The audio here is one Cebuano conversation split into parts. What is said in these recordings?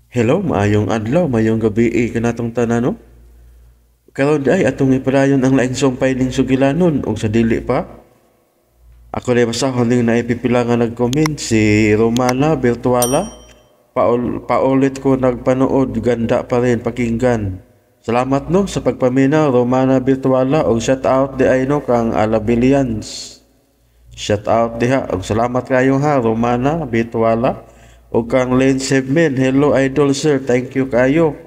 Hello, maayong adlaw, maayong gabi kanatong tanan, no? Karon di ay atong ipadayon ang laing sumpay ning sugilanon og sa dili pa. Ako na basahon ning naipipila nga nag-comment si Romana Virtuala. Paulit ko nagpanood, ganda pa rin pakinggan. Salamat no sa pagpaminaw, Romana Virtuala, og shout out di ay no kang Alabilians. Shout out diha og salamat kayo ha, Romana Virtuala. Og kang Lane Sebmen, hello idol sir, thank you kayo.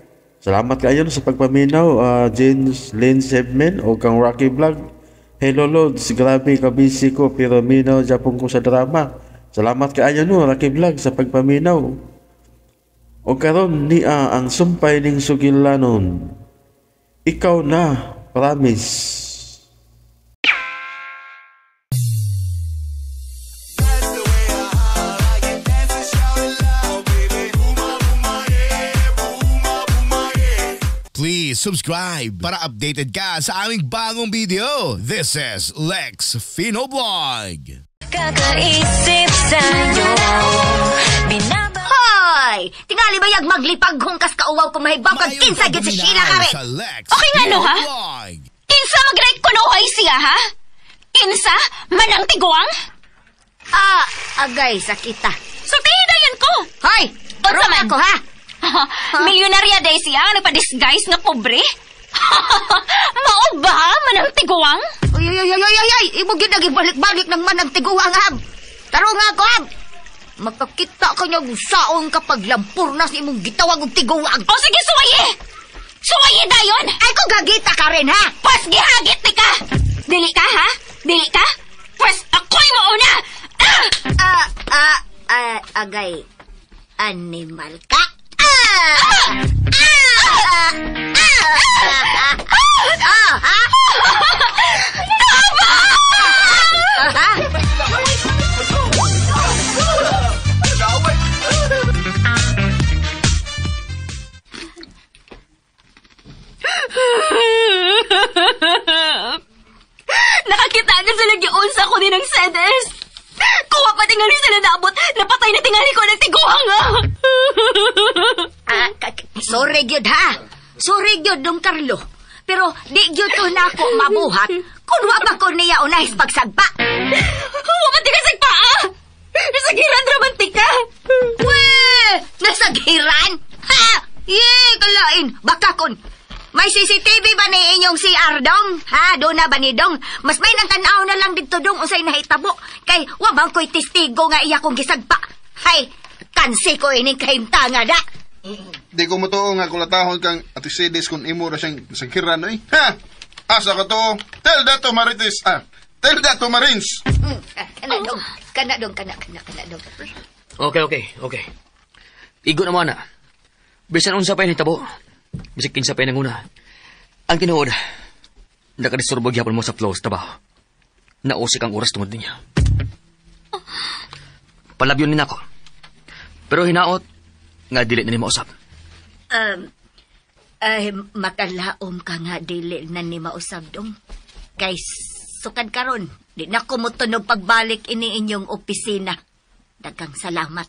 Salamat kayo sa pagpaminaw, James Lane Sebmen og kang Rocky Vlog. Hello Lods, grabe ka busy ko pero minaw japon ko sa drama. Salamat kaayo no, Rocky Vlog, sa pagpaminaw. O karon niya ang sumpay ning sugilanon. Ikaw na, promise. Please subscribe para updated ka sa aming bagong video. This is Lex Fino Vlog. Kakaisip sa'yo. Hoy! Tingali ba yag maglipag hungkas ka uwaw kung mahibaw kag Maayong kinsa gyud si pagpaminaw Sheila karon? sa Lex Okay nga, no, Fino ha? Vlog. Kinsa magrekonohay siya, ha? Kinsa? Manang tiguang? Ah, agay sakita. Sultihin na yun ko! Hoy! Unsa Tarong man? ako ha. Milyonarya day siya, nagpa-disguise nga pobre? Mao ba, manang tiguang? Uy, uy, uy, uy, uy, uy, imo gyud nagibalik-balik ng manang tiguang hab. Tarong ako hab. Magkakita ka niya saon kapag lampurnas imong gitawag og tiguang. O sige, suwaye! Suwaye dayon! Ay ko gagita ka rin ha. Pwes gihagit ni ka! Dili ka, ha? Dili ka? Pwes ako'y mauna! Ah! Ah, ah, ah, agay. Animal ka. Ah! Ah! Ah! Ah! Ah! Ah! Ah! Nakakita na sila giunsa ko din ng sedes. Kuha pa tingali sila naabot, napatay na tingali ko ng tiguang. Ah. Ah, sorry gyud ha. Sorry gyud Dong Carlo. Pero di gyud to nako mabuhat kun wa pa ko niya unahis pagsagpa. Wa man tika sagpa ah. Nasagiran raman tika. We, nasagiran? Ha? Ye, kalain. Baka kun may CCTV ba ni inyong CR dong? Ha, doon na ba ni dong? Mas may nang tanaw na lang dito dong unsay nahitabo. Kay wa bang ko'y testigo nga iya kong gisagpa. Hay, kansi ko ining kahimtanga da. Di ko motoo nga kulatahon kang Atisedes kung imo ra siyang sagiran oy. Ha! Asa ka to? Tell that to Marites. Ah, tell that to Marines. Kana dong, kana dong, kana kana kana dong. Okay. Igo na mo na. Bisan unsa pa hitabo. Bisag kinsa pa nanguna. Ang tinuod, nakadisturbo gyapon mo sa flow sa trabaho. Nausik ang oras tungod niya. Palabyon ni nako. Pero hinaot, nga dili na ni mausap. Ay, makalaom ka nga dili na ni mausab dong. Kay sukad karon, di na ko motunog pagbalik ini inyong opisina. Daghang salamat.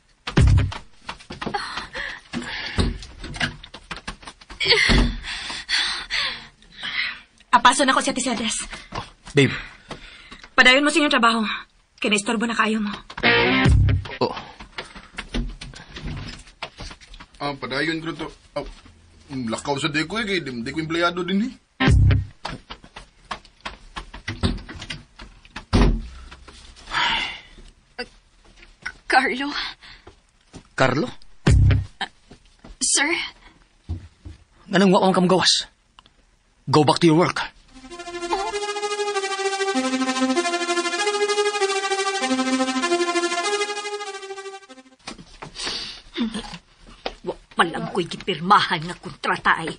Apaso na ko si Ate Cedes. Oh, babe. Padayon mo sa inyong trabaho. Kinaistorbo na kayo mo. Oh, Ah, padayon ko to. Oh, lakaw sa di ko eh, kay di ko empleyado din eh. Carlo, Carlo? sir, Nganong wa man ka mogawas? Go back to your work. Wa pa lang ko'y gipirmahan nga kontrata ay.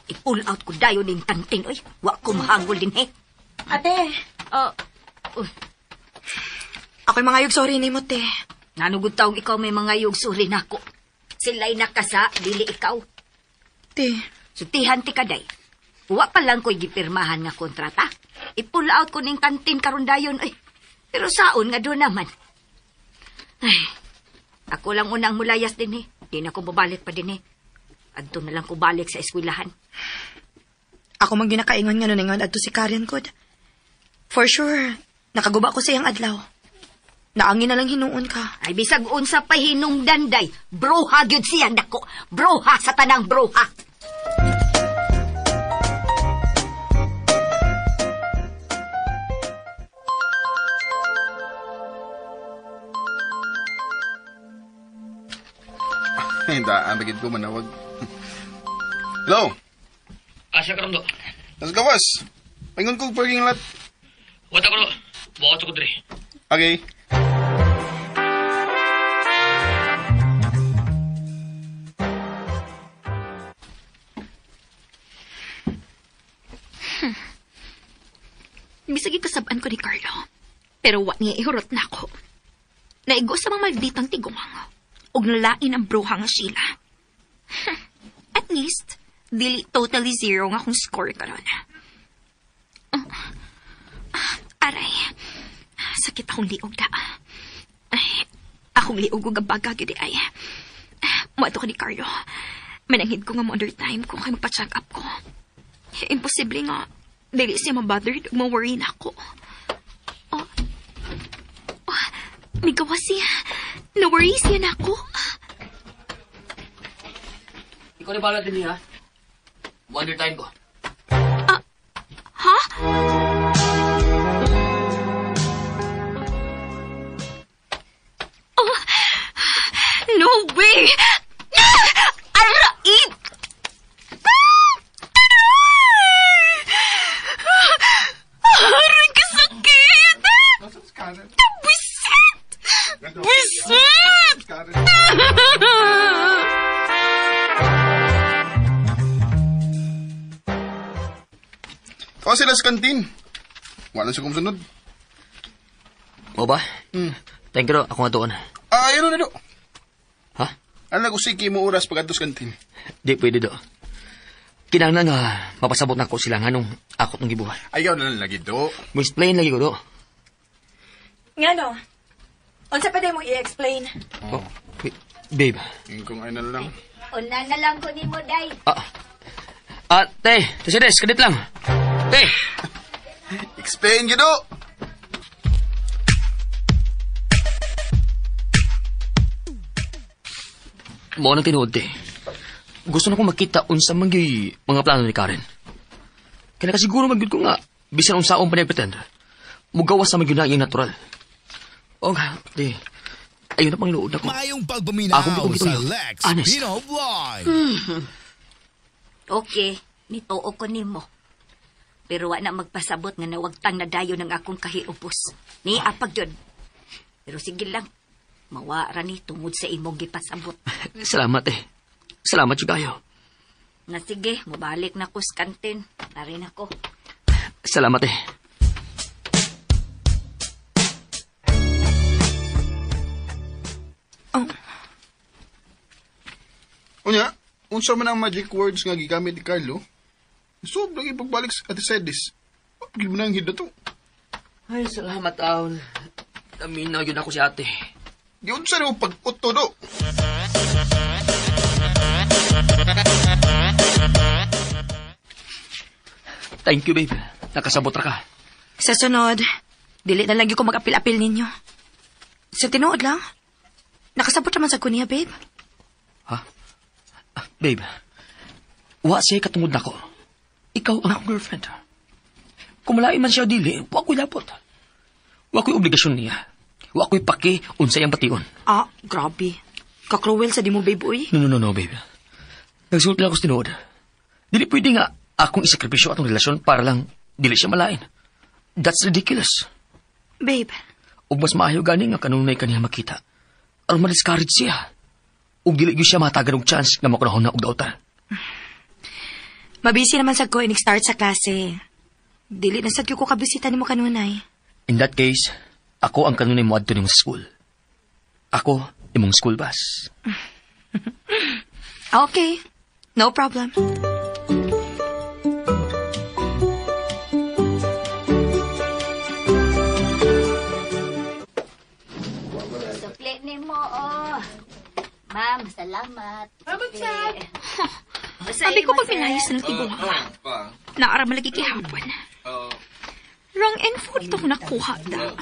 I-pull out ko dayon ning kantin, oy. Wa ko mahangol din eh. Ate, Oh, uy, ako'y mga sorry ni mo, te. nanugod taong ikaw may mga yugsuri nako. Sila'y nakasa, dili ikaw. Te, Sutihan ti kaday. Wa pa lang ko'y gipirmahan nga kontrata. I-pull out ko ning kantin karon dayon, oy. Pero saon nga doon naman. Ay, ako lang unang mulayas din eh. Di na ko babalik pa din eh. Adto na lang ko balik sa eskwelahan. Ako man ginakaingon nga nun ingon adto si Karen kod. For sure, nakaguba ko sa iyang adlaw. Naangin na lang hinuon ka. Ay bisag unsa pa hinungdan day. Broha gyud siya nako. Broha sa tanang broha. Daan, bagid ko manawag. Hello? Asa ka do? Nasa gawas. Paingon kong parking lot. Wata ko do. Bukas ko dre. Okay. Bisag ikasab-an ko ni Carlo. Pero wa niya ihurot na ako. Naigo sa mga malditang tigumang. Og nalain ang bruha nga Sheila. At least, dili totally zero nga akong score karon. Aray, sakit akong liog da. Ay, akong liog og abaga gyud ay. Moadto ko ni Carlo. Mananghid ko nga mo undertime ko kay magpa-check up ko. Imposible nga dili siya mabothered ug ma-worry na ako. Oh, oh, migawa siya. Na-worry siya na ako. Ikaw ni bala din niya. Wonder time ko. Ha? Oh, no way! Aray! Aray, kasakit! Buset! Buset! Tawa sila sa kantin. Wala siya kung sunod. O ba? Thank you, do. Ako nga doon. Ah, ayun na do. Ha? Ano na kusiki mo oras pag atos kantin? Di pwede do. Kinahanglan nga mapasabot na ko sila nga nung akot ng gibuhat. Ayaw na lang lagi do. Mo-explain lagi ko do. Nga no? Unsa pa day mo i-explain? Oh, wait, babe. Yung kung ay na lang. Una na lang ko nimo day. Te, Mercedes, kadit lang. Te! Explain gyud do. Mo nang tinuod, te. Gusto na ko makita unsa man gyud mga plano ni Karen. Kaya nakasiguro man gyud ko nga bisan unsaon pa niya pretend. Mugawas sa man gyud na iyang natural. O nga, te. Ayun na pang luod ako. Maayong pagpaminaw Akong sa gituyo. Lex Honest. Pino Vlog. Okay, nituo ko nimo. Pero wa na magpasabot nga nawagtang na dayon ang akong kahiupos. Ni apag yun. Pero sige lang, mawa ra ni tungod sa imong gipasabot. Salamat eh. Salamat jud kayo. Na sige, mobalik na ko sa kantin. Narin ako. Salamat eh. Oh, Unya, unsa man ang magic words nga gigamit ni Carlo? So, lagi pagbalik sa Ate Sedis. Pagod mo na ang hid na to. Ay, salamat, Aul. Aminaw yun ako si ate. Giunsa na mo pag-uto do. Thank you, babe. Nakasabot ra ka. Sa sunod, dili na lang gyud ko mag-apil-apil ninyo. Sa tinuod lang, nakasabot naman sa kuniya, babe. Ha? Ah, babe, wa siya katungod nako. Ikaw ang akong girlfriend. Kung malain man siya o dili, wa ko'y lapot. Wa ko'y obligasyon niya. Wa ko'y paki unsa iyang bation. Ah, grabe. Ka-cruel sa di mo, babe, uy. No, no, no, no, babe. Nagsulti lang ako sa tinuod. Dili pwede nga akong isakripisyo atong relasyon para lang dili siya malain. That's ridiculous. Babe, Ug mas maayo gani nga kanunay kaniya makita. Aron ma-discourage siya. Ug dili gyud siya matagan og chance nga makunahon na og dautan. Mabisi naman sa ko inig-start sa klase. Dili na sad ko kabisita nimo kanunay. In that case, ako ang kanunay mo adto nimo sa school. Ako, imong school bus. Okay. No problem. Sukli nimo, oh. Ma'am, salamat. Sabi ko pag pinayos na ng tiguang. Naara malagi kihapon. Wrong info dito ko nakuha da.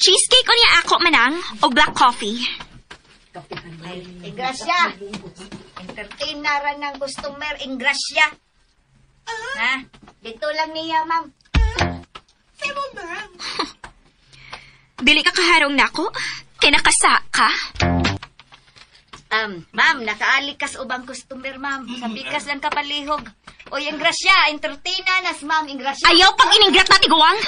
Cheesecake o niya ako manang o black coffee. Ingrasya. Entertain na rin ng customer, Ingrasya. Ha? Dito lang niya, ma'am. Dili ka kaharong nako. Kinakasa ka. Ma'am, nakaalikas ubang customer, ma'am. Sa bikas lang kapalihog. Oy, Ingrasya, entertain na nas, ma'am, Ingrasya. Ayaw pag iningrat na tiguang.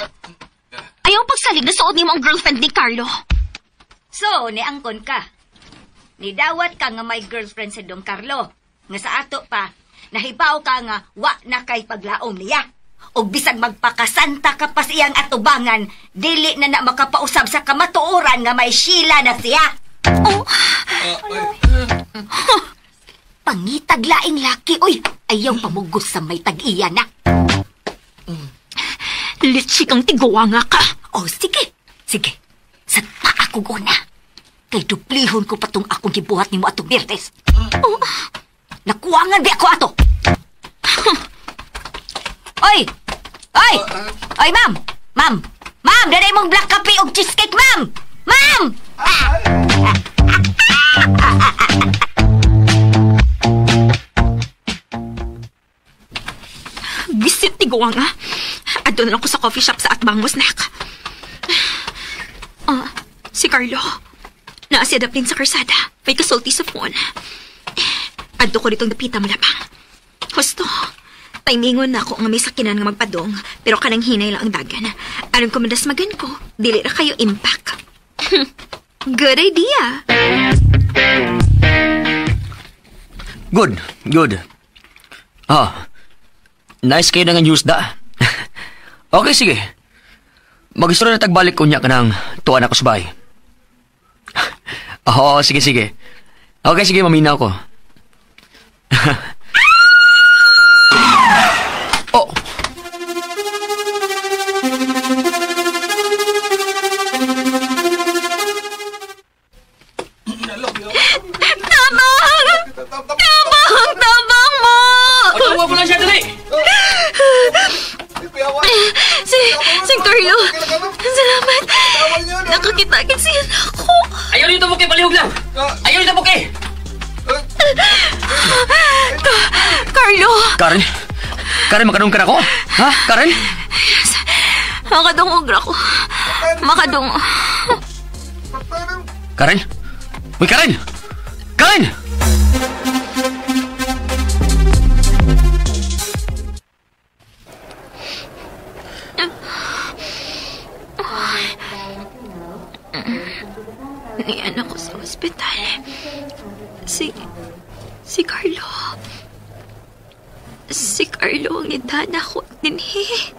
Ayaw pagsalig na suot nimo ang girlfriend ni Carlo. So, niangkon ka. Nidawat ka nga may girlfriend si Don Carlo. Nga sa ato pa, nahibaw ka nga wa na kay paglaom niya. Og bisag magpakasanta ka pa sa iyang atubangan, dili na na makapausab sa kamatuoran nga may Sheila na siya. Oh, Pangitag laing laki, oy, ayaw pamugos sa may tag-iya na. Litsi kang tiguang nga ka. Oh, sige, sige. Sa paa ko una. Kay duplihon ko patong akong gibuhat nimo atong Biyernes. Oh, Nakuwangan di ako ato. Oy! Oy! Oy, ma'am! Ma'am! Ma'am, daday mong black coffee og cheesecake, ma'am! Ma'am! Bisit tiguang nga. Adto na lang ko sa coffee shop sa Atbangos, nak. Si Carlo. Naasiadap din sa karsada. May kasulti sa phone. Adto ko ditong dapita malapang. Husto. Timingon na ako nga may sakinan nga magpadong, pero kanang hinay lang ang dagan. Aron ko madasmagan ko, dili ra kayo impact. Good idea. Good, good. Ah, nice kayo na nga news da. Okay, sige. Mag-istorya na tagbalik ko niya ka ng tuwan ako sa bahay. Oo, sige, sige. Okay, sige, maminaw ko. Oh! Tabang! Tabang! Tabang mo! Pagkawa ko lang siya, dali! Si Carlo, salamat. Nakakita-kit siya na ako. Ayaw nito mo kay palihog lang! Ayaw nito mo kay! Carlo! Karen? Karen, makadung ka na ako? Ha? Karen? Makadungog ako. Makadungog. Karen? Uy, Karen! Karen! Niyan ako sa ospital. Si Carlo. Si Carlo ang idana ko dinhi.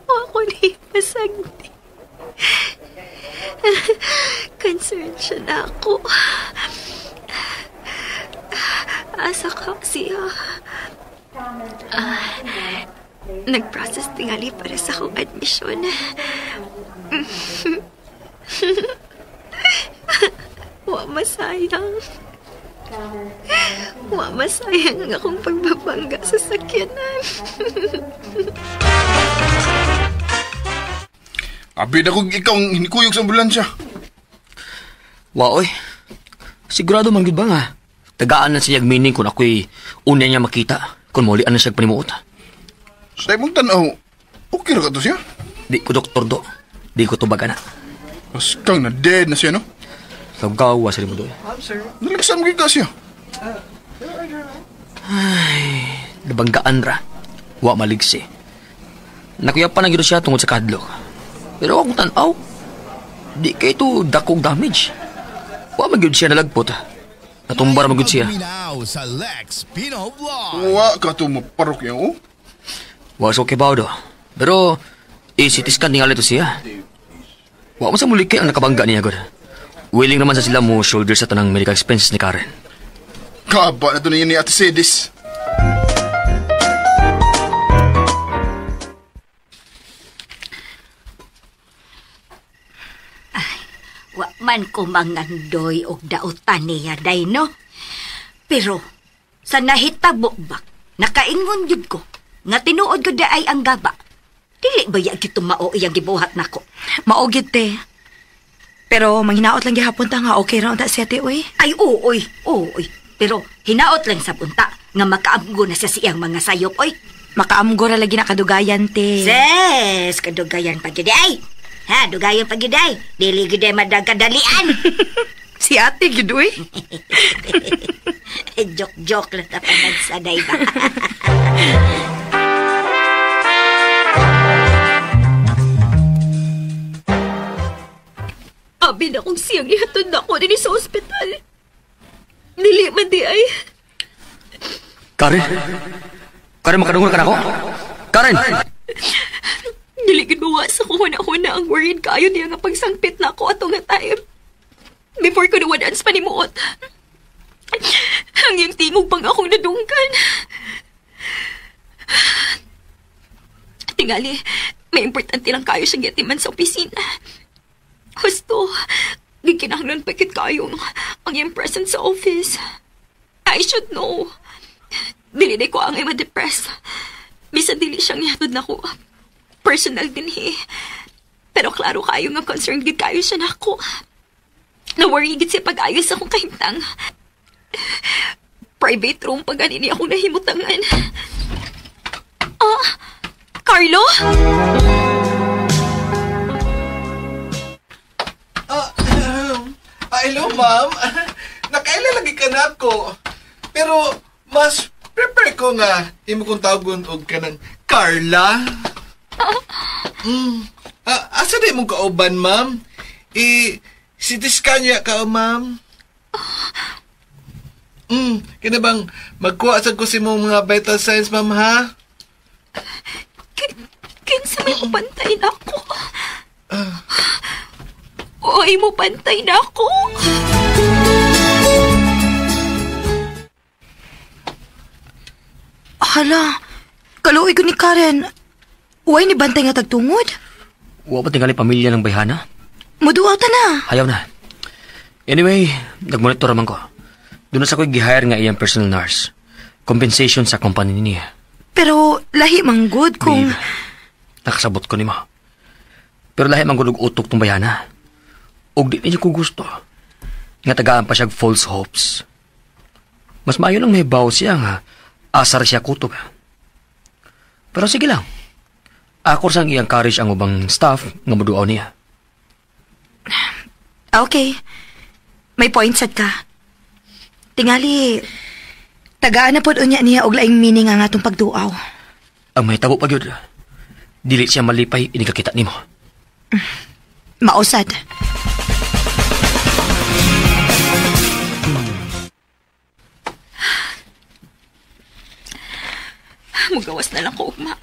Ako ni pasagdi. Concerned siya na ako. Asa ka siya. Nag-process tingali para sa akong admission. Wa masayang. Wa masayang ang akong pagbabangga sa sakyanan. Abi na kung ikaw ang hinikuyog sa ambulansya. Wa, oy. Sigurado man gud ba nga? Tagaan na siya meaning kung ako'y una niya makita. Kung maulian na siya panimuot. Sa imong tanaw, okay ra ka to siya? Di ko doktor do. Di ko tubag na. Askang na dead na siya, no? Lagawa sa limo do. Nalagsan mo ka siya. Ay, nabanggaan ra. Wa maligsi. Nakuya pa na gyud siya tungod sa kadlok. Pero akong tan-aw, di kay ito dakong damage. Wa man gyud siya nalagpot. Natumbar man gyud siya. Sa Lex Pino Vlog. Wa ka to maparok niya, oh. Wa sa kibaw do. Pero, i-CT scan tingali to siya. Wa man sa muli kay ang nakabangga niya, god. Willing naman sa sila mo shoulder sa tanang medical expenses ni Karen. Kaba na to niya ni Ate Sedis. Wa man ko mangandoy og dautan niya, day, no? Pero, sa nahitabo ba, nakaingon yun ko, nga tinuod ko daay ang gaba. Dili ba ya gyud mao iyang gibuhat nako? Mao gyud, te. Pero manghinaot lang gihapon ta nga okay ra unta siya, te, uy. Ay, oo, uy, oo, uy. Pero hinaot lang sa punta nga makaamgo na siya siyang mga sayop, oy. Makaamgo ra lagi na kadugayan, te. Ses, kadugayan pa gyud ay. Ha, dugayan pa gyud ay. Dili gyud ay madagkadalian. Si ate gyud, uy. Joke-joke lang ta panagsaday ba. Abi na kong siyang ihatod na ako din sa ospital. Dili man di ay. Karen? Karen, makadungol ka na ako? Karen! Dili gid mawa sa kuhuna-huna ang worried kayo niya nga pagsangpit na ako ato nga time. Before ko nawadaan sa panimuot. Ang iyang tingog pang akong nadunggan. Tingali, may importante lang kayo siyang yatiman sa opisina. Husto, gikinahanglan pa kit kayo ang iyang presence sa office. I should know. Dili na ko ang ma-depress. Bisan dili siyang yatod na ko. Personal din eh. Pero klaro kayo nga concerned gid kayo siya nako. Na-worry gid siya pag-ayos akong kahimtang. Private room pag ganini akong nahimutangan. Ah, Carlo? Hello, ma'am. Nakaila lagi ka na ako. Pero mas prepare ko nga imo kong tawagon og kanang Carla. Asa di mong kauban, ma'am? CT scan niya ka, ma'am. Kina bang magkuha sa ko si mong mga vital signs, ma'am, ha? Kinsa may mupantay na ako. Oy, mupantay na ako. Hala, kaluoy ko ni Karen. Uway ni bantay nga tagtungod. Wa pa tingali pamilya ng bayhana? Muduaw ta na. Ayaw na. Anyway, nagmonitor man ko. Doon na sa ko'y gihire nga iyang personal nurse. Compensation sa company niya. Pero lahi manggod kung... Babe, nakasabot ko ni mo. Pero lahi manggod og utok tong bayhana. Og di niya ko gusto. Nga tagaan pa siyag false hopes. Mas maayo lang may baw siya nga asar siya kutob. Pero sige lang. Ako sang i-encourage ang ubang staff nga muduaw niya. Okay. May point sad ka. Tingali, tagaan na pod unya niya og laing meaning ang atong pagduaw. Ang mahitabo pa gyud. Dili siya malipay inikakita nimo. Mausad. Mugawas na lang ko ugma.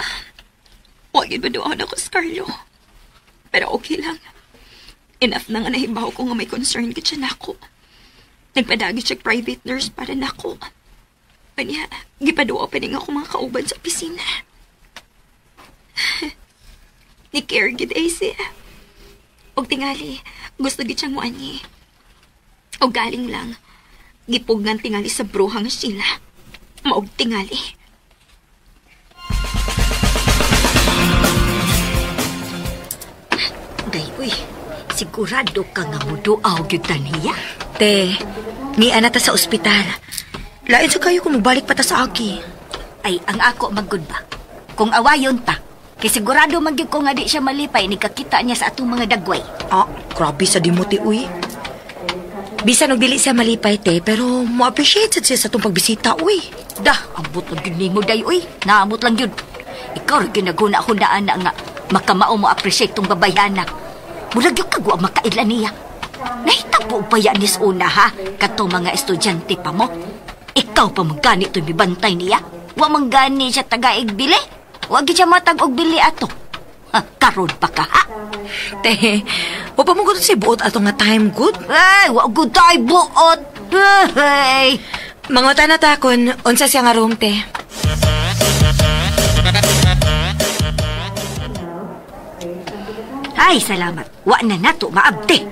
Huwag yun maduaw na ko sa Carlo. Pero okay lang. Enough na nga nahibaw ko nga may concern ka siya nako. Nagpadagi siya private nurse para nako. Panya, gipaduaw pa rin ako mga kauban sa opisina. Ni care gid ay siya. Og tingali, gusto gid siyang muani. Og galing lang, gipugnan tingali sa bruhang sila. Maog tingali. Day, uy, sigurado ka nga muduaw gyud ta niya. Te, niya na ta sa ospital. Lain sa kayo kung mabalik pa ta sa aki. Ay, ang ako maggud ba? Kung awayon ta, kay sigurado man gyud ko nga di siya malipay ni kakita niya sa atong mga dagway. Ah, grabe sa dimo te, uy. Bisan og dili siya malipay, te, pero mo-appreciate sad siya sa atong pagbisita, uy. Dah, ambot lang gyud nimo day, uy. Naamot lang gyud. Ikaw ra gyud naghuna-hunaan na nga makamao mo appreciate tong babayhana. Murag gyud kag wa makaila niya. Nahitabo pa yan nis una ha, katong mga estudyante pa mo. Ikaw pa man gani to'y mibantay niya. Wa man gani siya tagaig bili. Wa gyud siya matag og bili ato. Ha, karon pa ka ha. Te, wa pa mo gud si buot ato nga time good. Ay, wa gud tay buot. Hey. Mangutan na ta kun unsa siya nga room, te. Ay, salamat. Wa na nato maabte.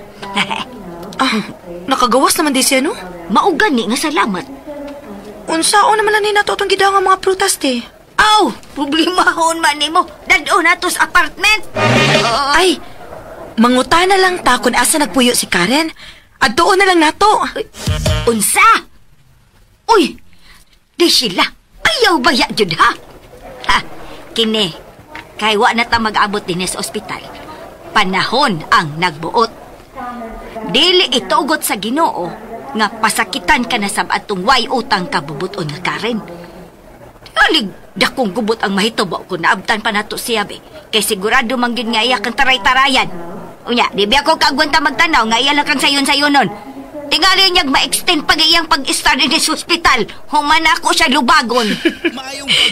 Ah, nakagawas naman di siya, no? Maugani nga salamat. Unsaon naman lang ni nato itong gidang ang mga prutas, te. Aw, problemahon man nimo. Dad-o na to sa apartment. Ay, manguta na lang ta kung asa nagpuyo si Karen. At doon na lang nato. Unsa? Uy, di sila. Ayaw baya jud ha? Ha, kini. Kay wa na ta mag-abot dinhi sa ospital. Panahon ang nagbuot. Dili itugot sa Ginoo nga pasakitan ka na sab atong way utang kabubuton nga Karen. Alig dakong gubot ang mahitabo kung naabtan pa nato siya be. Kay sigurado man gyud nga iya kang taray-tarayan. Unya, di ba ako kaagwanta magtanaw nga iya lang kang sayon-sayonon. Tingali niyag ma-extend pag iyang pag-star din sa ospital. Human ako siya lubagon.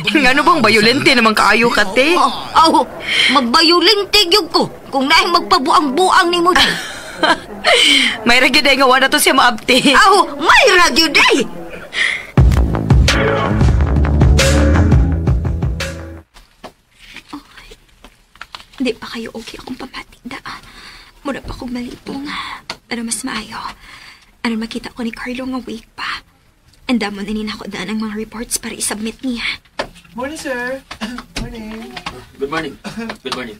Ngano bang bayolente naman kaayo ka, te? Oh, oh, magbayolente gyud ko kung naay magpabuang-buang nimo. May ra gyud ay nga wala to siya maabti. Aw, may ra gyud ay. Di pa kayo okay akong pamati, da. Mura pa kong malipong. Pero mas maayo. Aron makita ko ni Carlo nga wake pa. Andamon na nako daan ang mga reports para isubmit niya. Morning, sir. Morning. Good morning. Good morning.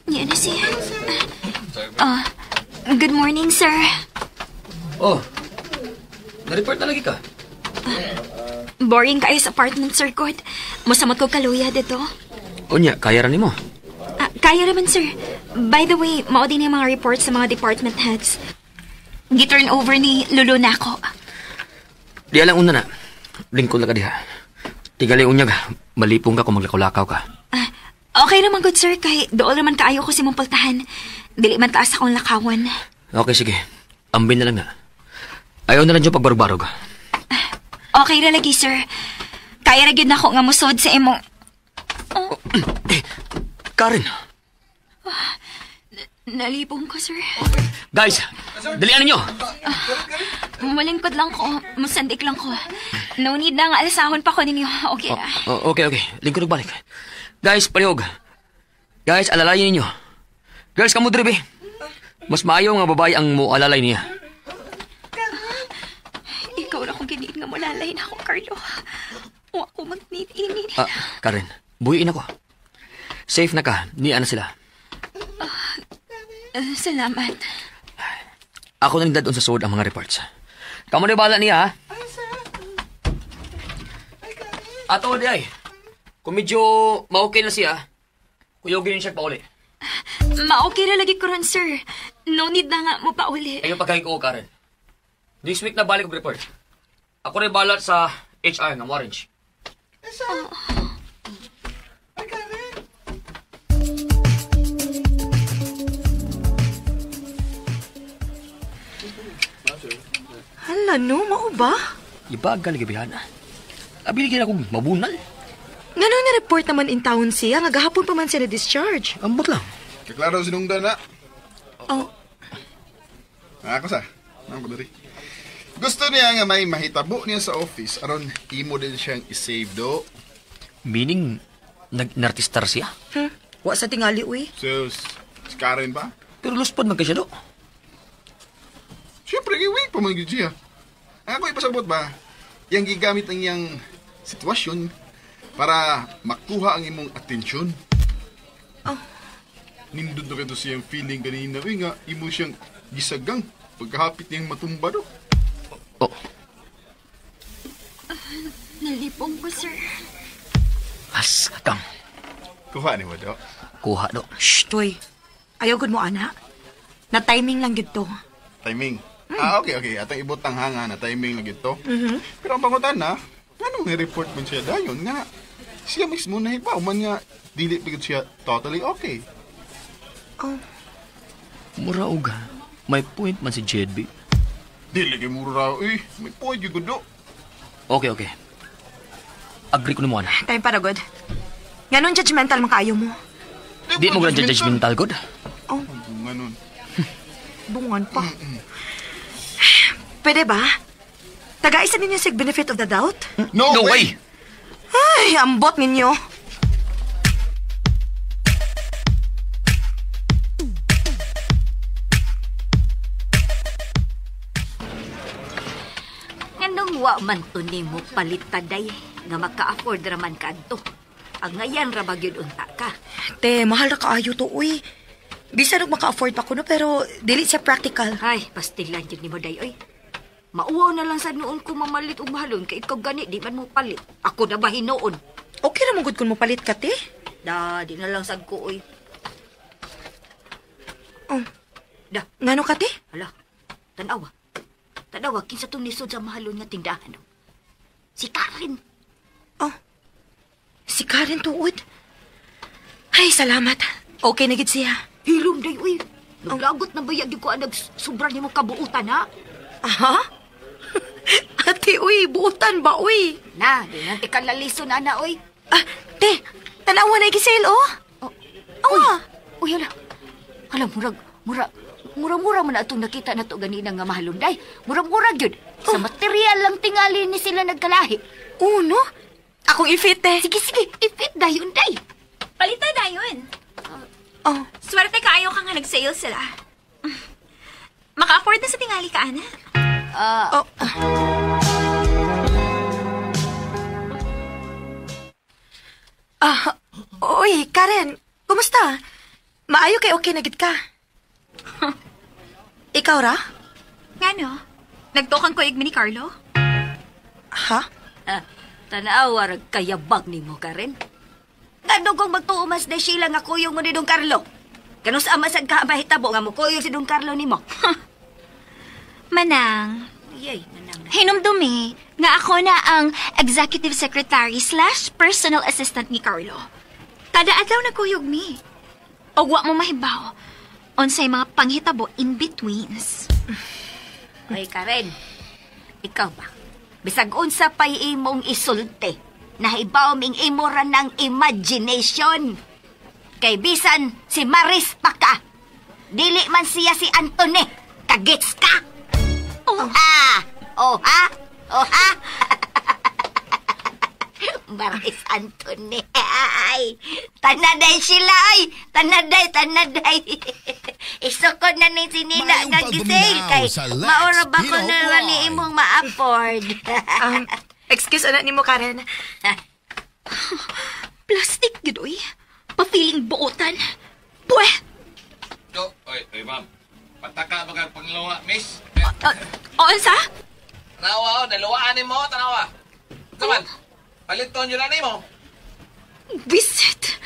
Yan na siya. Good morning, sir. Oh, na-report na lagi ka? Boring kayo sa apartment, sir God. Musamot ko kaluya dito. Unya, kaya rin mo. Kaya naman, sir. By the way, mao din yung mga reports sa mga department heads. Gi-turn over ni Lulu na ako. Di alang una na. Lingkod na ka diha. Tigali unyag, malipong ka kung maglakaw-lakaw ka. Okay naman, good sir. Kay dool naman kaayo ko si mong pultahan. Dili man taas akong lakawan. Okay, sige. Ambin na lang na. Ayaw na lang dyan pagbarog-barog. Okay ra lagi, sir. Kaya ra gyud nako nga musod sa imong... Oh. Karen! Nalipong ko, sir. Guys, dalian ninyo! Malingkod lang ko. Musandik lang ko. No need na nga alasahon pa ko ninyo. Okay na. Oh, okay, okay. Lingkod balik. Guys, palihog. Guys, alalayan ninyo. Girls, kamo dribe. Mas maayo nga babae ang mo alalay niya. Ikaw na akong giniin nga mulalay na ako, Carlo. O ako mag-need-ini. Karen, buhiin ako. Safe na ka. Niya na sila. Salamat. Ako na nagdadon sa suod ang mga reports. Kamu na bala niya, ha? Ato, di ay. Kung medyo ma-okay na siya, kuyogin siya pauli. Ma-okay na lagi ko ron, sir. No need na nga mo pauli. Ayaw pagkain ko, Karen. This week na balik og report. Ako rin balat sa HR ng Orange. Hala no, mao ba? Ibagal, gabihan. Abili akong mabunal. Ngano na-report naman in town siya, nga gahapon pa man siya na-discharge. Ambot lang. Kaklaro sinungdan na. Oh. Ako sa. Ako dari. Gusto niya nga may mahitabo niya sa office aron imo din siyang i-save do. Meaning, nag-nartistar siya? Wa sa tingali, uy. Sus, si Karen ba? Pero luspad man kay siya do. Siyempre, giwig pa man gyud siya. Ang ako ipasabot ba, yang gigamit ang iyang sitwasyon para makuha ang imong atensyon. Oh. Nindot na kato siyang feeling kanina, uy nga, imo siyang gisagang pagkahapit niyang matumba do. Oh. Nalipong ko, sir. Asakang. Kuha ni mo do? Kuha do. Shh, toy. Ayaw gud mo, ana. Na-timing lang gid to. Timing? Ah, okay, okay. Atang ibutang hanga na timing lang gid to. Pero ang pangutan na, anong ni-report man siya dayon nga? Siya mismo nahibaw man nga dili pa gid siya totally okay. Oh. Mura og may point man si JB. Dili kay mura eh. May point gyud do. Okay, okay. Agree ko nimo ana. Time para good. Nganon judgmental man kaayo mo? Di mo gud judgmental good. Oh. Nganon. Bungan pa. Pwede ba? Taga-isa ninyo sig benefit of the doubt? No, No way! Ay, ambot ninyo. Wa man to nimo palitaday nga maka-afford raman ka adto. Ang ngayan ra ba gyud unta ka. Te, mahal ra kaayo to, uy. Bisan og maka-afford pa ko no, pero dili siya practical. Ay, pastilan jud nimo day oy. Mauwaw na lang sa noon ko mamalit og mahalon kay ikaw gani di man mo palit. Ako na ba hinuon? Okay ra man gud kun mo palit ka, te. Da, di na lang sad ko oy. Oh. Da. Ngano ka, te? Hala. Tan-awa. Tan-awa kinsa tong nisod sa mahalon nga tindahan. Si Karen. Oh. Si Karen tuod. Ay, salamat. Okay na gid siya. Hilom day uy. Naglagot na bayag ko ang nagsubra nimo kabuutan ha. Aha? Ate, uy, buutan ba, uy? Na, di na tika lalison ana uy. Ah, te, tanawa na igisale, oh. Oh. Uy, hala. Hala, murag-mura man atong nakita na to ganina nga mahalon day. Murag-mura gyud. Sa material lang tingali ni sila nagkalahi. Oh, no? Akong i-fit, eh. Sige, i-fit dayon day. Palita dayon. Oh. Swerte kaayo ka nga nag-sale sila. Maka-afford na sa tingali ka, ana. Oh. Uy, Karen, kumusta? Maayo kay okay na gid ka. Ikaw ra? Ngano? Nagtukang ko igmi ni Carlo? Ha? Tanawa rag kayabag nimo, Karen. Ngano kung magtuumas na sila nga kuyong mo ni Don Carlo? Kano sa amasag ka mahitabo nga mo kuyong si Don Carlo nimo? Manang. Yay, manang. Hinumdumi nga ako na ang executive secretary / personal assistant ni Carlo. Kada adlaw nagkuyog mi. Og wa mo mahibaw unsay mga panghitabo in betweens. Ay, Karen, ikaw ba? Bisag unsa pa'y imong isulti, nahibaw ming imo ra ng imagination. Kay bisan si Maris pa ka, dili man siya si Anthony, kagits ka. Oh. Ha! Oh, ha? Oh, ha? Maris Anthony. Ay, tanaday sila, ay. Tanaday. Isukod na ni si Nina nga gising. Kay maura ba ko na lang ni imong ma-afford? Excuse anak ni mo, Karen. Plastic, gud, uy. Pa-feeling buotan. Pweh! Go. Oy, oy, ma'am. Pataka ba kang pangluwa, miss? Oon sa? Tanawa, oh. Naluwaan ni mo. Tanawa. Saman, paliton yun na ni mo. Visit.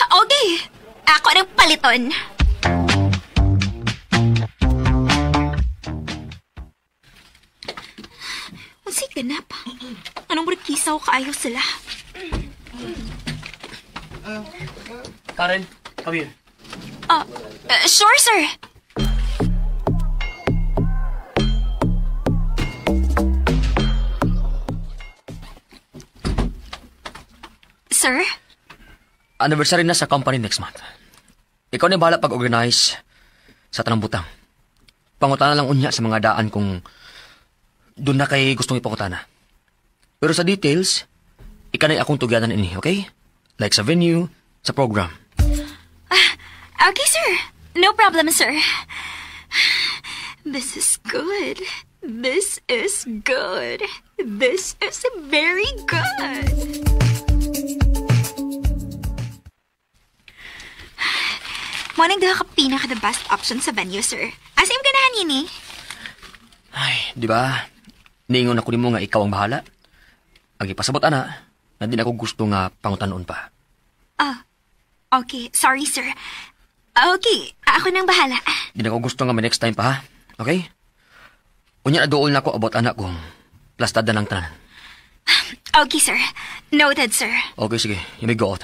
Okay. Ako ng paliton. Unsay ganap? Anong murag kisaw kaayo sila? Karen, come here. Sure, sir. Sir? Anniversary na sa company next month. Ikaw na bahala pag-organize sa tanang butang. Pangutana lang unya sa mga daan kung doon na kay gustong ipangutana. Pero sa details, ikaw na akong tugyanan ini, okay? Like sa venue, sa program. Okay, sir. No problem, sir. This is good. This is good. This is very good. Morning daw ka pinaka the best option sa venue, sir. Asa yung ganahan yun eh? Ay, di ba? Niingon ako nimo nga ikaw ang bahala. Ang ipasabot, ana, na din ako gusto nga pangutanon pa. Ah, okay. Sorry, sir. Okay, ako nang bahala. Di na ako gusto nga may next time pa, ha? Okay? Unya na dool na ako about anak kong plastada ng tanan. Okay, sir. Noted, sir. Okay, sige. You may go out.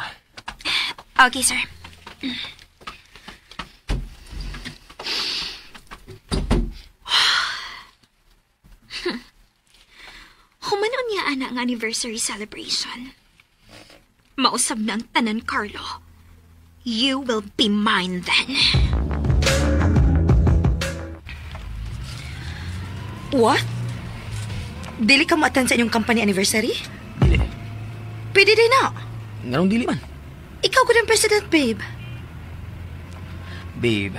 Okay, sir. Humanon niya, ana, ang anniversary celebration. Mausab na ang tanan, Carlo. You will be mine then. What? Dili ka mo-attend sa inyong company anniversary? Dili. Pwede din na. Nganong dili man? Ikaw ko din president, babe. Babe,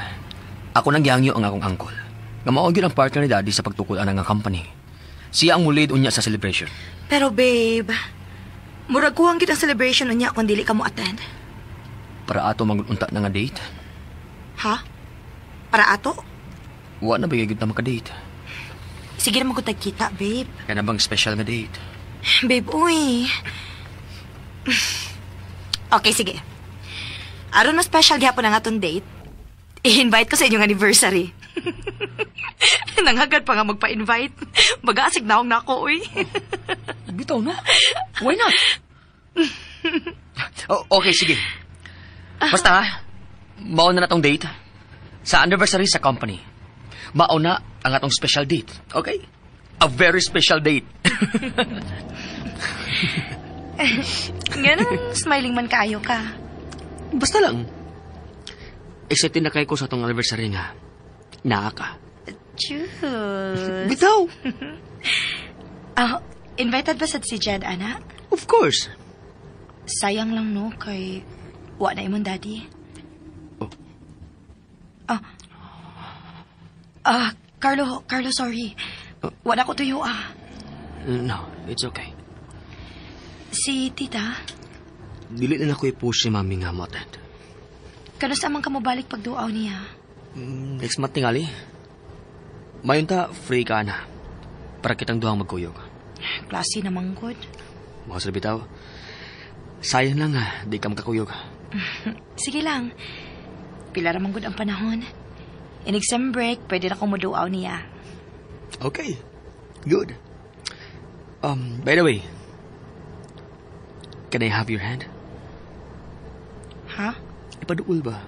ako nang gihangyo ang akong uncle. Nga mao gyud ang partner ni daddy sa pagtukod anang nga company. Siya ang mulid unya sa celebration. Pero babe, murag kuwang gid ang celebration unya kung dili ka mo attend. Para ato mangunta na nga date. Ha? Para ato? Wa na ba gyud ta maka-date? Sige na magutag kita, babe. Kana bang special nga date? Babe, uy. Okay, sige. Aron mas special gihapon ang atong date, i-invite ko sa inyong anniversary. Nanghagad pa nga magpa-invite. Baga, asig naong na ako, uy. Bitaw na. Why not? Oh, okay, sige. Basta ha, mauna na tong date. Sa anniversary sa company. Mauna ang atong special date. Okay? A very special date. Ganun, smiling man kayo ka. Basta lang. Excited na kayo ko sa atong anniversary nga. Naa ka. Choose. Bitaw! Invited ba sad si Jed, ana? Of course. Sayang lang, no, kay wa na imong daddy. Oh. Carlo, sorry. Wa na ko tuyo, ah. No, it's okay. Si tita? Dili na ako i-push si mami nga mo attend. Kanus amang ka mobalik pagduaw niya? Next month tingali. Mayon ta, free ka na. Para kitang duhang magkuyog. Klase namang good. Mga sa bitaw, sayang lang ha, di ka makakuyog. Sige lang. Pila ramang good ang panahon. In exam break, pwede na akong muduaw niya. Okay. Good. By the way, can I have your hand? Ha? Ipaduol ba?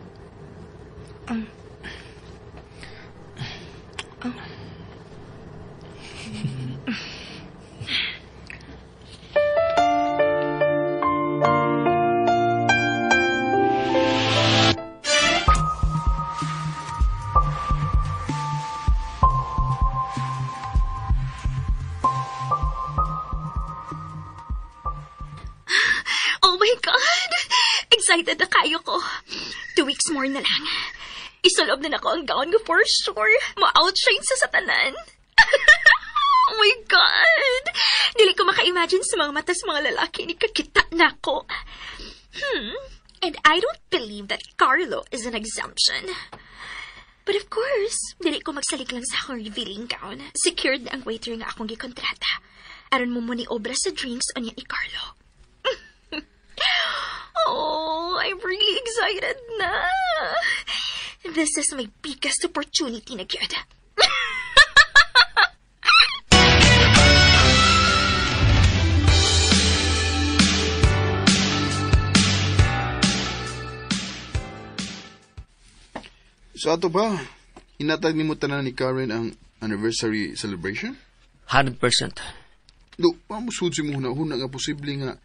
Oh my God! Excited na kayo ko. 2 weeks more na lang. Isulob na nako ang gown ko for sure. Ma-outshine sa satanan. Oh my God! Dili ko maka-imagine sa mga mata sa mga lalaki ni kakita na ko. And I don't believe that Carlo is an exemption. But of course, dili ko magsalig lang sa akong revealing gown. Secured na ang waiter nga akong gikontrata. Aron mo muni obra sa drinks o niya ni Carlo. Oh, I'm really excited na. This is my biggest opportunity na gyud. So ato ba, hinatag nimo tanan ni Karen ang anniversary celebration? 100%. Do, pamusud si mo huna-huna nga posible nga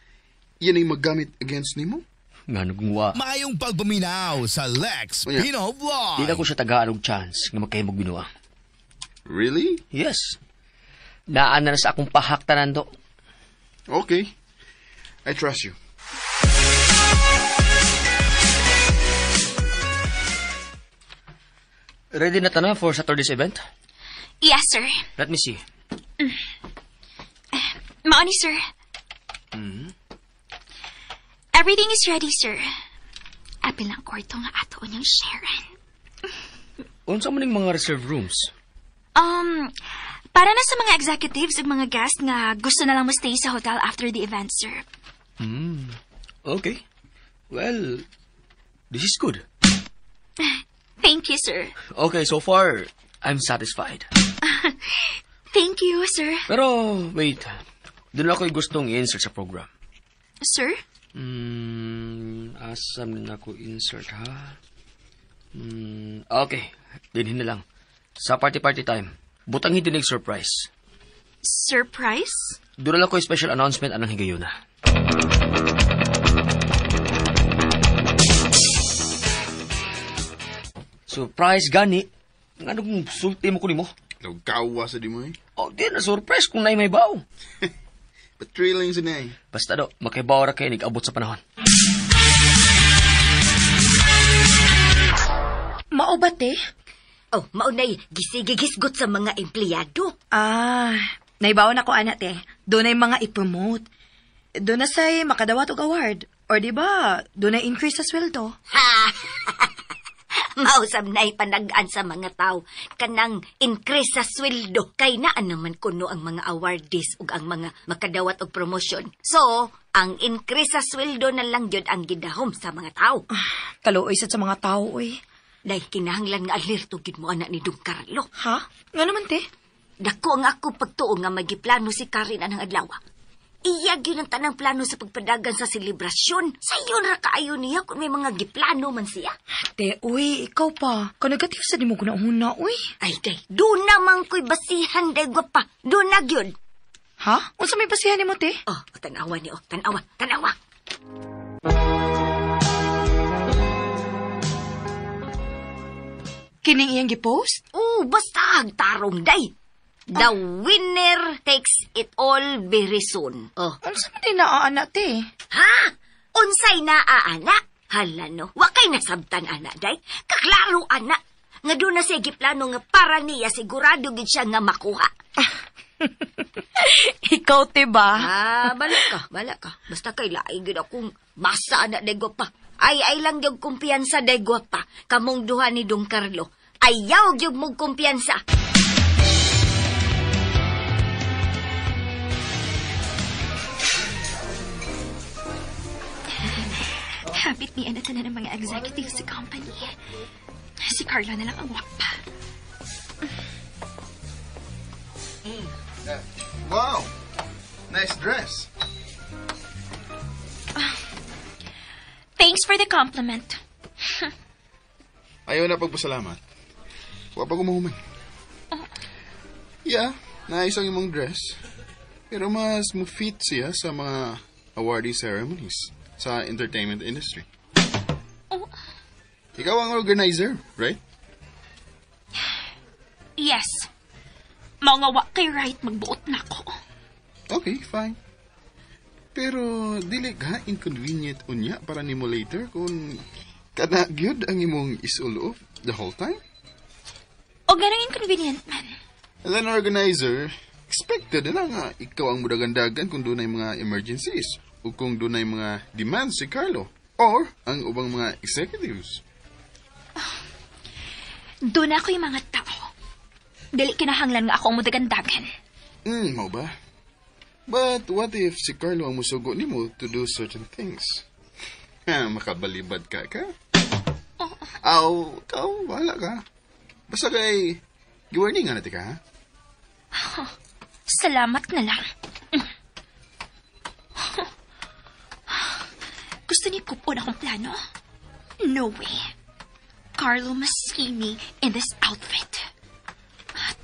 iyan ay maggamit against nimo? Nga nagungwa. Maayong pagpaminaw sa Lex Unya. Pino Vlog. Di na ko siya tagaan og chance nga magkahimog binuang. Really? Yes. Naan na sa akong pahaktanan do. Okay. I trust you. Ready na ta na for Saturday's event? Yes, sir. Let me see. Maoni, sir. Everything is ready, sir. Apil ang kwarto nga ato niyang Sharon. Unsa man ning mga reserve rooms? Para na sa mga executives ug mga guests nga gusto na lang mo stay sa hotel after the event, sir. Okay. Well, this is good. Thank you, sir. Okay, so far, I'm satisfied. Thank you, sir. Pero, wait. Doon ako'y gustong i-insert sa program. Sir? Asam na ako insert, ha? Okay. Dinhin na lang. Sa party-party time, butang hindi nag-surprise. Surprise? Doon lang ako'y special announcement anang higayuna. Surprise, gani. Nga nung sulti mo ko nimo? Lugkawa sa di mo eh. Oh, di na surprise kung naay may baw. But thrilling sa na eh. Basta do, makibaw ra kayo nag-abot sa panahon. Mao ba, te? Oh, maunay, gisigigisgot sa mga empleyado. Ah, Naibaon ako, ana, te. Doon ay mga i-promote. Doon na sa'y makadawat og award. Or di ba, doon ay increase sa sweldo. Ha! Mausab na ipanagaan sa mga tao kanang increase sa sweldo kay naa naman kuno ang mga awardees ug ang mga makadawat og promotion. So, ang increase sa sweldo na lang gyud ang gidahom sa mga tao. Kaluoy sad sa mga tao, uy. Dahil kinahanglan nga alerto gid mo anak ni Don Carlo. Ha? Nga naman, te? Dako ang ako pagtuo nga magiplano si Karen anang adlaw. Iya gyud ang tanang plano sa pagpadagan sa selebrasyon. Sayon ra kaayo niya kung may mga giplano man siya. Te, uy, ikaw pa. Kanagatiw sa di mo gunahuna, uy. Ay, day, doon naman ko'y basihan, day, gwapa. Doon na gyud. Ha? Unsa may basihan nimo, te? Oh, tanawa ni, oh, tanawa, tanawa. Kining iyang gipost? Oh, basta tarong, day. The winner takes it all very soon. Oh. Unsa man din naa, te? Ha? Unsay naa, ana? Hala no, wa kay nasabtan, ana, day. Kaklaro, ana. Nga doon na siya giplano nga para niya sigurado gid siya nga makuha. Ikaw, te ba? Ah, bala ka, bala ka. Basta kay lain gid akong masa, ana, day, gwapa. Ay, ay lang gyud kumpiyansa, day, gwapa. Kamong duha ni Don Carlo. Ayaw gyud mong kumpiyansa. Hapit ni Ana tanan ng mga executive sa company. Si Carlo na lang ang wak pa. Wow! Nice dress. Thanks for the compliment. Ayaw na pagpasalamat. Wa pa gumuhuman. Yeah, nice ang imong dress. Pero mas mo-fit siya sa mga awardee ceremonies sa entertainment industry. Oh. Ikaw ang organizer, right? Yes. Mao nga wa kay right magbuot na ko. Okay, fine. Pero dili ka inconvenient unya para nimo later kung kana gyud ang imong isulo the whole time? O ganang inconvenient man. And then organizer, expected na nga ikaw ang mudagandagan kung dunay mga emergencies o kung dunay mga demands si Carlo or ang ubang mga executives. Doon ako yung mga tao. Dili kinahanglan nga ako ang mudagandagan. Mao ba? But what if si Carlo ang musugo nimo to do certain things? Ha, makabalibad ka ka? Oh. Aw, ikaw, wala ka. Basta kay, giwarning nga natin ka, ha? Salamat na lang. Gusto ni Kupon akong plano? No way. Carlo must see me in this outfit.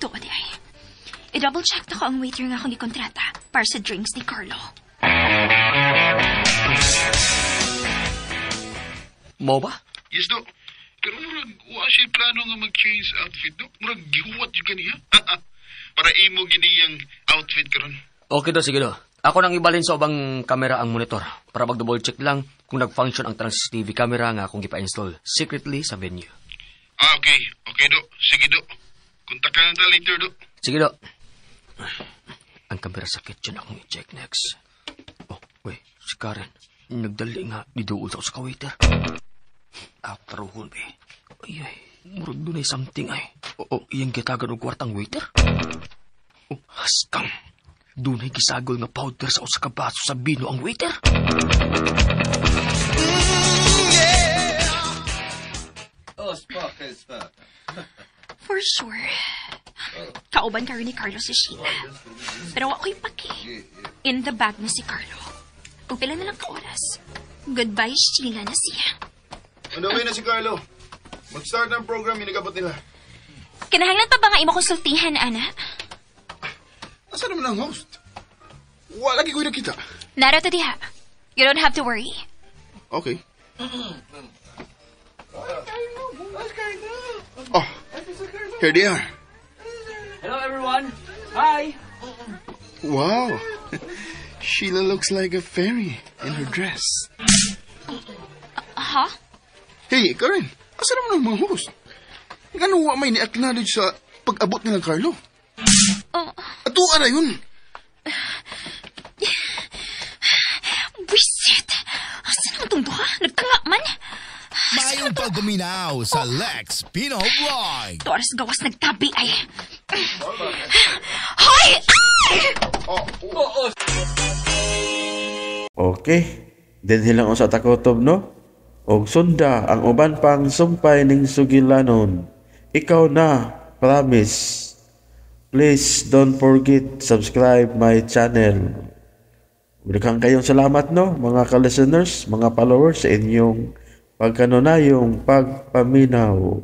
Tuod ay. I-double check na ko ang waiter nga akong gikontrata para sa drinks ni Carlo. Mo ba? Yes, do. Pero murag, wa siya plano nga mag-change outfit, do. Murag, gihuwat yun kaniya. Para imo gini outfit karon. Okay do, sige do. Ako nang ibalin sa ubang kamera ang monitor para mag-double check lang kung nag-function ang tanang CCTV camera nga akong gipa-install secretly sa venue. Ah, okay. Okay, do. Sige, do. Kontakan na ta later, do. Sige do. Ang kamera sa kitchen akong i-check next. Oh, wait, si Karen. Nagdali nga, niduol sa ka waiter. Ako taruhon, be. Ay, ay, murag dunay something, ay. Oo, iyang gitagan og kwartang waiter. Oh, haskang. Dunay gisagol nga powder sa usa ka baso sa bino ang waiter. Oh, spark, spark. For sure. Kauban karon ni Carlo si Sheila. Pero wa ko'y paki. In the bag na si Carlo. Kung pila na lang ka oras. Goodbye, Sheila na siya. On the way na si Carlo. Mag-start ang program, inigabot nila. Kinahanglan pa ba nga imo konsultihan, ana? Asa naman ang host? Wala lagi ko'y nakita. Narato diha. You don't have to worry. Okay. Oh, here they are. Hello, everyone. Hi. Wow. Sheila looks like a fairy in her dress. Huh? Hey, Karen, asa naman ang mga host? Ngano wa may ni-acknowledge sa pag-abot nila Carlo? Oh, Atuan na yun. Inyong duha, nagtanga man. Mayong pagpaminaw sa Lex Pino Vlog. Tuaras gawas nagtabi ay. Hoy! Ay! Okay. Dinhi lang unsa ta kutob, no? Og sunda ang uban pang sumpay ning sugilanon. Ikaw na, promise. Please don't forget subscribe my channel. Daghang kayong salamat, no, mga ka-listeners, mga followers, sa inyong pagkanunayong pagpaminaw.